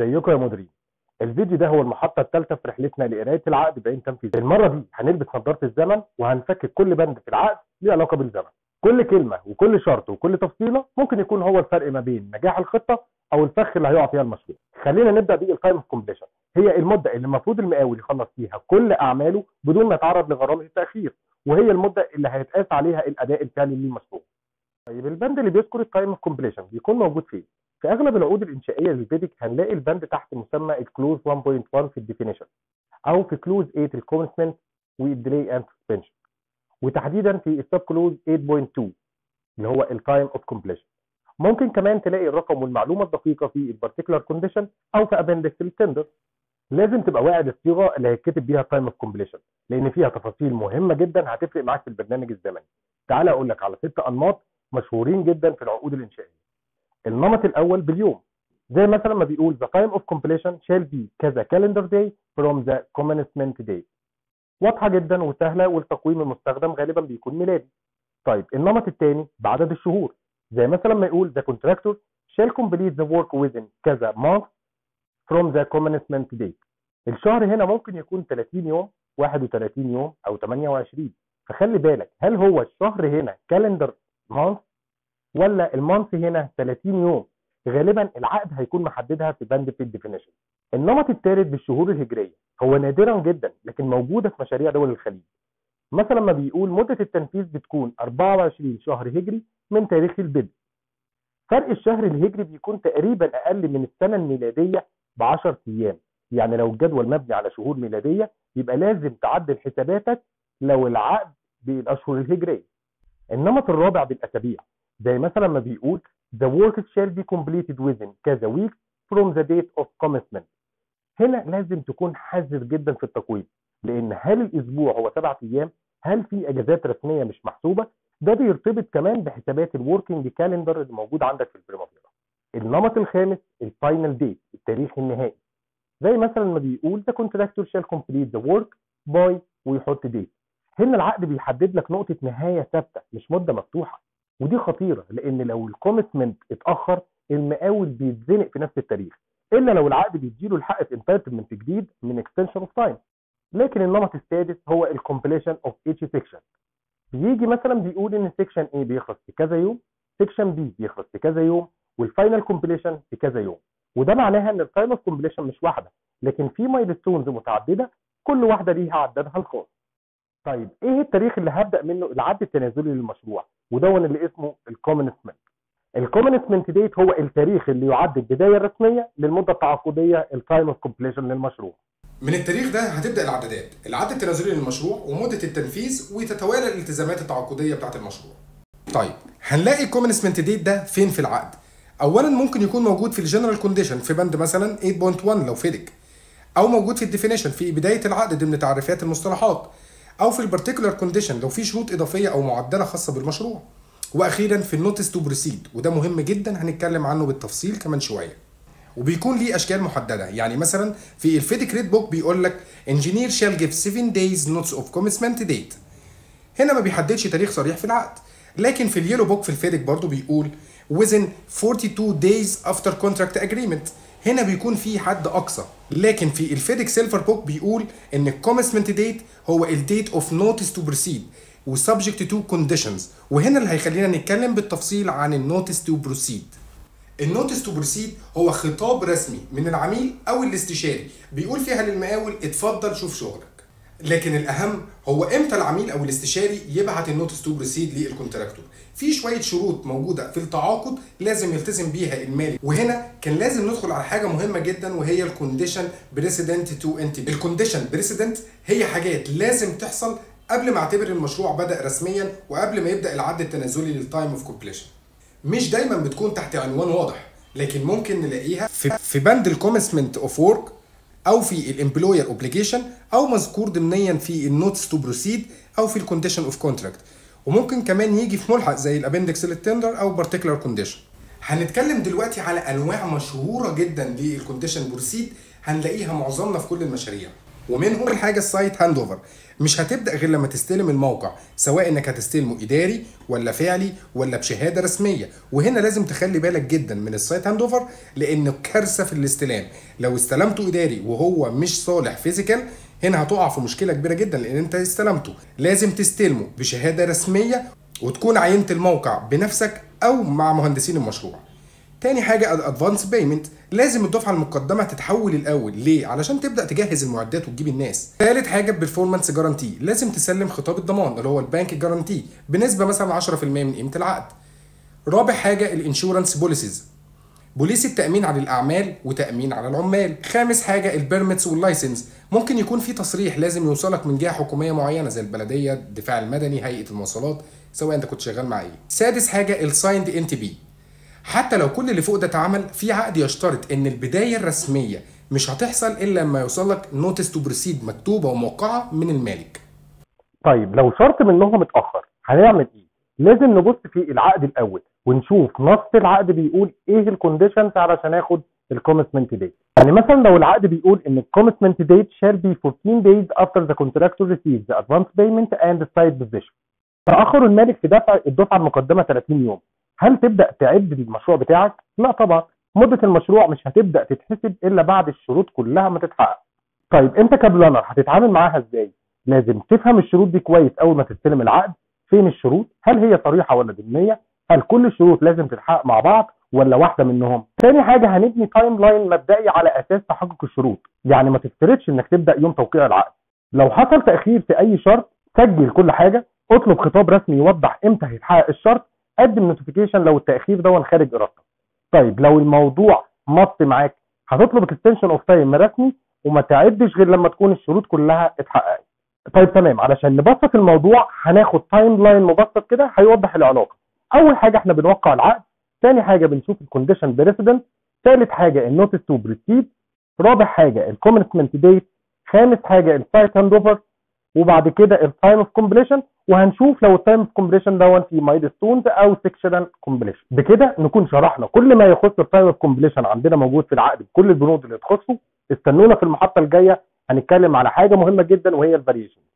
ازيكم يا مديرين؟ الفيديو ده هو المحطة الثالثة في رحلتنا لقراية العقد بعين تنفيذ. المرة دي هنلبس نظارة الزمن وهنفكك كل بند في العقد ليه علاقة بالزمن. كل كلمة وكل شرط وكل تفصيلة ممكن يكون هو الفرق ما بين نجاح الخطة أو الفخ اللي هيقع فيها المشروع. خلينا نبدأ بال time of completion، هي المدة اللي المفروض المقاول يخلص فيها كل أعماله بدون ما يتعرض لغرامة التأخير، وهي المدة اللي هيتقاس عليها الأداء الفعلي للمشروع. طيب البند اللي بيذكر ال time of completion بيكون موجود فين؟ في اغلب العقود الانشائيه لل FIDIC هنلاقي البند تحت مسمى ال clause 1.1 في ال definition، او في clause 8 ال commencement وال delay and suspension، وتحديدا في ال sub clause 8.2 اللي هو ال time of completion. ممكن كمان تلاقي الرقم والمعلومه الدقيقة في ال particular condition او في appendix ال tender. لازم تبقى واعي للصيغه اللي هيتكتب بيها ال time of completion، لان فيها تفاصيل مهمة جدا هتفرق معاك في البرنامج الزمني. تعال اقول لك على 6 انماط مشهورين جدا في العقود الانشائيه. النمط الاول باليوم، زي مثلا ما بيقول the time of completion shall be كذا calendar day from the commencement date. واضحة جدا وسهلة، والتقويم المستخدم غالبا بيكون ميلادي. طيب النمط الثاني بعدد الشهور، زي مثلا ما يقول the contractor shall complete the work within كذا month from the commencement date. الشهر هنا ممكن يكون 30 يوم، 31 يوم، او 28. فخلي بالك، هل هو الشهر هنا calendar month ولا ال month هنا 30 يوم؟ غالبا العقد هيكون محددها في بند في ال definition. النمط الثالث بالشهور الهجرية، هو نادرا جدا لكن موجودة في مشاريع دول الخليج. مثلا ما بيقول مده التنفيذ بتكون 24 شهر هجري من تاريخ البدء. فرق الشهر الهجري بيكون تقريبا اقل من السنة الميلادية ب 10 ايام. يعني لو الجدول مبني على شهور ميلادية يبقى لازم تعدل حساباتك لو العقد بالاشهر الهجرية. النمط الرابع بالاسابيع، زي مثلا ما بيقول the work shall be completed within كذا weeks from the date of commencement. هنا لازم تكون حذر جدا في التقويم، لان هل الاسبوع هو 7 ايام؟ هل في اجازات رسمية مش محسوبة؟ ده بيرتبط كمان بحسابات ال working calendar اللي موجود عندك في ال Primavera. النمط الخامس ال final date، التاريخ النهائي، زي مثلا ما بيقول the contractor shall complete the work by ويحط date. هنا العقد بيحدد لك نقطة نهاية ثابتة مش مده مفتوحة، ودي خطيرة لان لو ال commencement اتاخر المقاول بيتزنق في نفس التاريخ، الا لو العقد بيديله الحق في entitlement جديد من extension of time. لكن النمط السادس هو ال completion of each section. بيجي مثلا بيقول ان section A بيخلص في كذا يوم، section B بيخلص في كذا يوم، وال final completion في كذا يوم. وده معناها ان ال time of completion مش واحدة، لكن في milestones متعددة كل واحدة ليها عددها الخاص. طيب ايه التاريخ اللي هبدا منه العد التنازلي للمشروع؟ وده اللي اسمه ال commencement. ال commencement date هو التاريخ اللي يعد البداية الرسمية للمدة التعاقديه ال time of completion للمشروع. من التاريخ ده هتبدا العدادات، العد التنازلي للمشروع ومده التنفيذ، وتتوالى الالتزامات التعاقديه بتاعه المشروع. طيب هنلاقي ال commencement date ده فين في العقد؟ اولا ممكن يكون موجود في ال general condition في بند مثلا 8.1 لو FIDIC، او موجود في ال definition في بداية العقد ضمن تعريفات المصطلحات، او في ال particular condition لو في شروط اضافية او معدله خاصة بالمشروع، واخيرا في ال notice to proceed، وده مهم جدا هنتكلم عنه بالتفصيل كمان شوية. وبيكون ليه اشكال محددة، يعني مثلا في ال FIDIC Red Book بيقول لك engineer shall give 7 days notice of commencement date. هنا ما بيحددش تاريخ صريح في العقد، لكن في ال Yellow Book في ال FIDIC برضو بيقول within 42 days after contract agreement. هنا بيكون في حد اقصى. لكن في ال FIDIC Silver Book بيقول ان ال commencement date هو ال date of notice to proceed و subject to conditions، وهنا اللي هيخلينا نتكلم بالتفصيل عن ال notice to proceed. ال notice to proceed هو خطاب رسمي من العميل او الاستشاري بيقول فيها للمقاول اتفضل شوف شغلك. لكن الاهم هو امتى العميل او الاستشاري يبعت ال notice to proceed لل contractor. في شوية شروط موجودة في التعاقد لازم يلتزم بيها المالك، وهنا كان لازم ندخل على حاجة مهمة جدا وهي ال condition precedent to NTP. ال condition precedent هي حاجات لازم تحصل قبل ما اعتبر المشروع بدا رسميا وقبل ما يبدا العد التنازلي لل time of completion. مش دايما بتكون تحت عنوان واضح، لكن ممكن نلاقيها في بند ال commencement of work، او في ال employer obligation، او مذكور ضمنيا في ال notice to proceed، او في ال condition of contract، وممكن كمان يجي في ملحق زي ال appendix لل tender او particular condition. هنتكلم دلوقتي على انواع مشهورة جدا لل condition precedent هنلاقيها معظمنا في كل المشاريع، ومنهم الحاجة ال site handover، مش هتبدا غير لما تستلم الموقع، سواء انك هتستلمه اداري ولا فعلي ولا بشهادة رسمية. وهنا لازم تخلي بالك جدا من ال site handover لانه كارثة في الاستلام. لو استلمته اداري وهو مش صالح physical، هنا هتقع في مشكلة كبيرة جدا لان انت استلمته. لازم تستلمه بشهادة رسمية وتكون عينت الموقع بنفسك او مع مهندسين المشروع. تاني حاجة ال advance payment، لازم الدفعة المقدمة تتحول الاول. ليه؟ علشان تبدا تجهز المعدات وتجيب الناس. تالت حاجة performance guarantee، لازم تسلم خطاب الضمان اللي هو ال bank guarantee بنسبة مثلا 10% من قيمة العقد. رابع حاجة ال insurance policies، بوليس التأمين على الأعمال وتأمين على العمال. خامس حاجة ال permits وال license، ممكن يكون في تصريح لازم يوصلك من جهة حكومية معينة زي البلدية، الدفاع المدني، هيئة المواصلات، سواء انت كنت شغال مع ايه. سادس حاجة ال signed NTP، حتى لو كل اللي فوق ده اتعمل، في عقد يشترط ان البداية الرسمية مش هتحصل الا لما يوصلك notice to proceed مكتوبة وموقعة من المالك. طيب لو شرط منهم اتأخر هنعمل ايه؟ لازم نبص في العقد الاول ونشوف نص العقد بيقول ايه ال conditions علشان اخد ال commencement date. يعني مثلا لو العقد بيقول ان ال commencement date shall be 14 days after the contractor receives the advance payment and the site possession. تأخر المالك في دفع الدفعة المقدمة 30 يوم، هل تبدأ تعد المشروع بتاعك؟ لا طبعا، مدة المشروع مش هتبدأ تتحسب إلا بعد الشروط كلها ما تتحقق. طيب انت ك planner هتتعامل معاها ازاي؟ لازم تفهم الشروط دي كويس اول ما تستلم العقد. فين الشروط؟ هل هي صريحة ولا ضمنية؟ هل كل الشروط لازم تتحقق مع بعض ولا واحدة منهم؟ تاني حاجة هنبني timeline مبدئي على اساس تحقق الشروط، يعني ما تفترضش انك تبدأ يوم توقيع العقد. لو حصل تأخير في اي شرط سجل كل حاجة، اطلب خطاب رسمي يوضح امتى هيتحقق الشرط، قدم notification لو التأخير ده خارج ارادتك. طيب لو الموضوع مط معاك هتطلب extension of time رسمي وما تعدش غير لما تكون الشروط كلها اتحققت. طيب تمام، علشان نبسط الموضوع هناخد timeline مبسط كده هيوضح العلاقة. اول حاجة احنا بنوقع العقد، ثاني حاجة بنشوف ال condition precedent، ثالث حاجة ال notice to proceed، رابع حاجة ال commencement date، خامس حاجة ال site handover، وبعد كده ال time of completion، وهنشوف لو ال time of completion دون في milestones او sectional completion. بكده نكون شرحنا كل ما يخص ال time of completion عندنا موجود في العقد بكل البنود اللي تخصه. استنونا في المحطة الجاية هنتكلم على حاجة مهمة جدا وهي ال variation.